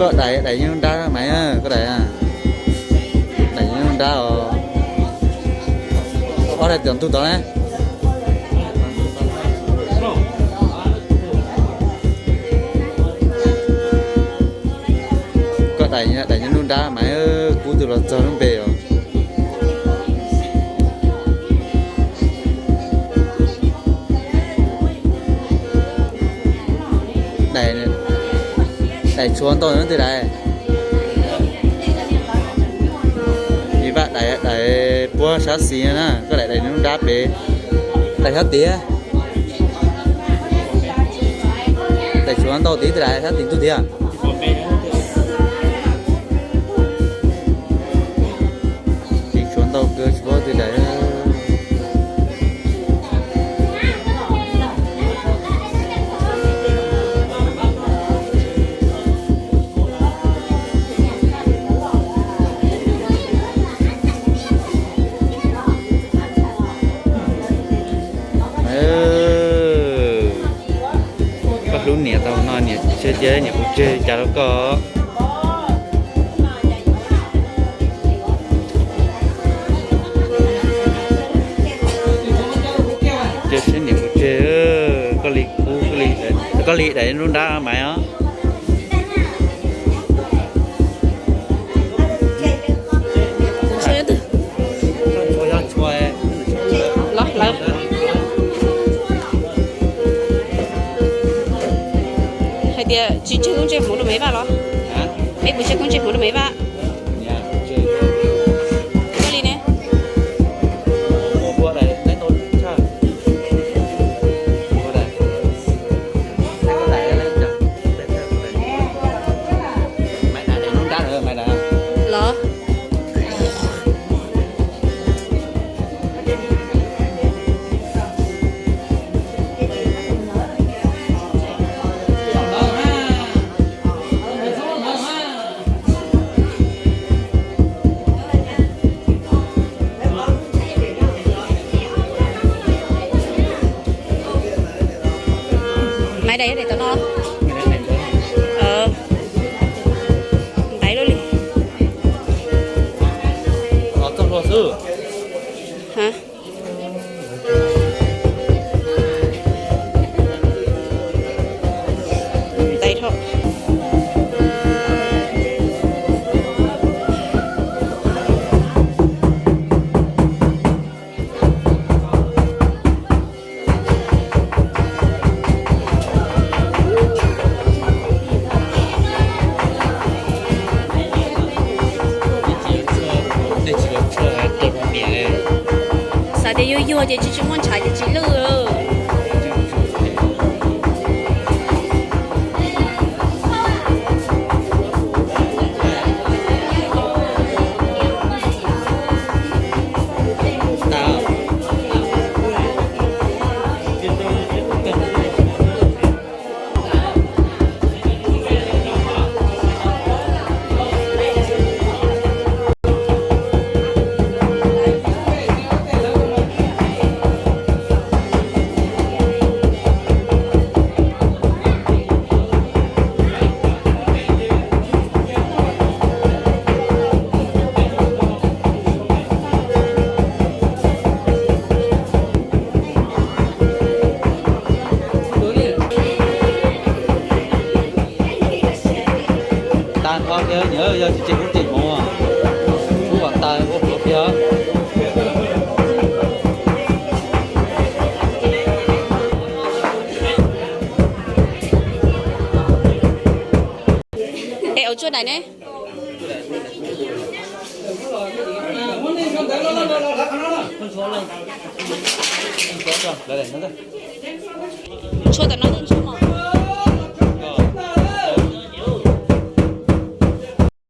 Koj daim, daim nyob nruab nrab mas, koj daim, daim nyob nruab nrab os. Ob daim tom ntug tod ne. Koj daim, daim nyob nruab nrab mas, kub twb los txog lub npe os. Daim tshuav ntau twg daim? Ib vaj daim, daim puab sab xis na, koj daim, daim nruab nrab pem. Daim sab tid, daim tshuav ntau twg daim sab tim ntug tiag? Tsis tshuav ntau kawg, tshuav twg daim. Koj hlub niam tau no, niam cia niam kuv tseg cas rau koj. Cia siab niam kuv tseg, koj li kub, koj li daim nruab nrab mas os. Los lawm. Hais tias tsis tseg kub ntsej hmuv rau Maiv Vaj los? Peb puas tseg kub ntsej hmuv rau Maiv Vaj? Koj li ne? Los. Maiv Daim yog daim tom no. Nqaim luaj li. Nqaim dhau. Xav tias yuag yuag ces tsis, tsis muaj ntshav ces tsis lwj. Tas nrho kiag, yog tsis tseg kub tseg hmuv, kub kom tas ua pluav kiag. Es ua tsuaj daim ne. Tshuav tom no, tshuav mos.